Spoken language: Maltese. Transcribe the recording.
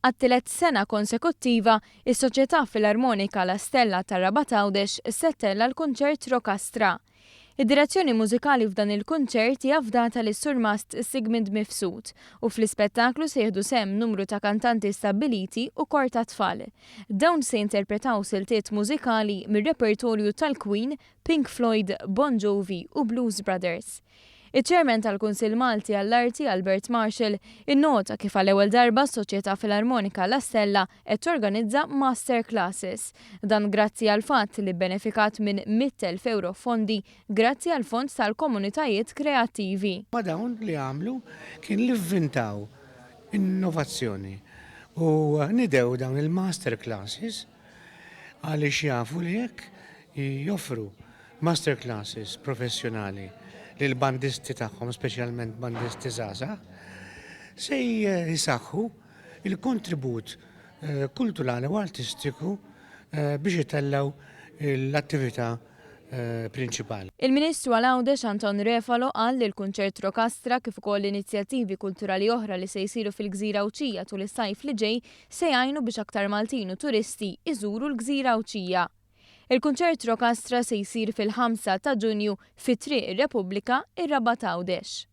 Għat-tielet sena konsekuttiva, is-Soċjetà Filarmonika La Stella tar-Rabat Għawdex se ttella' l-kunċert Rockastra. Id-direzzjoni mużikali f'dan il-kunċert hija afdata lis-Surmast Sigmund Mifsud u fl-ispettaklu se jieħdu sehem numru ta' kantanti stabbiliti u kor tat-tfal. Dawn se jinterpretaw siltiet mużikali mir-repertorju tal-Queen, Pink Floyd, Bon Jovi u Blues Brothers. Iċ-Chairman tal-Kunsill Malti għall-Arti Albert Marshall innota kif għall-ewwel darba s-Soċjetà Filarmonika La Stella qed torganizza master classes. Dan grazzi għall-fatt li bbenefikat minn 100,000 ewro fondi grazzi għall-Fond tal-Komunitajiet Kreattivi. Ma dawn li għamlu kien li vvintaw innovazzjoni u nidew dawn il-master classes għaliex jafu li jekk joffru master classes professjonali lill-bandisti tagħhom, speċjalment bandisti żgħażagħ, se jsaħħu l-kontribut kulturali u artistiku biex itellgħu l-attività prinċipali. Il-Ministru għal Għawdex Anton Refalo qal li l-Kunċert Rokastra kif ukoll inizjattivi kulturali oħra li se jsiru fil-gżira Għawdxija tul is-sajf li ġej se jgħinu biex aktar Maltin u turisti jżuru l-gżira Għawdxija. Il-Kunċert Rokastra se jsir fil-5 ta' Ġunju fi Triq ir-Repubblika, ir-Rabat Għawdex.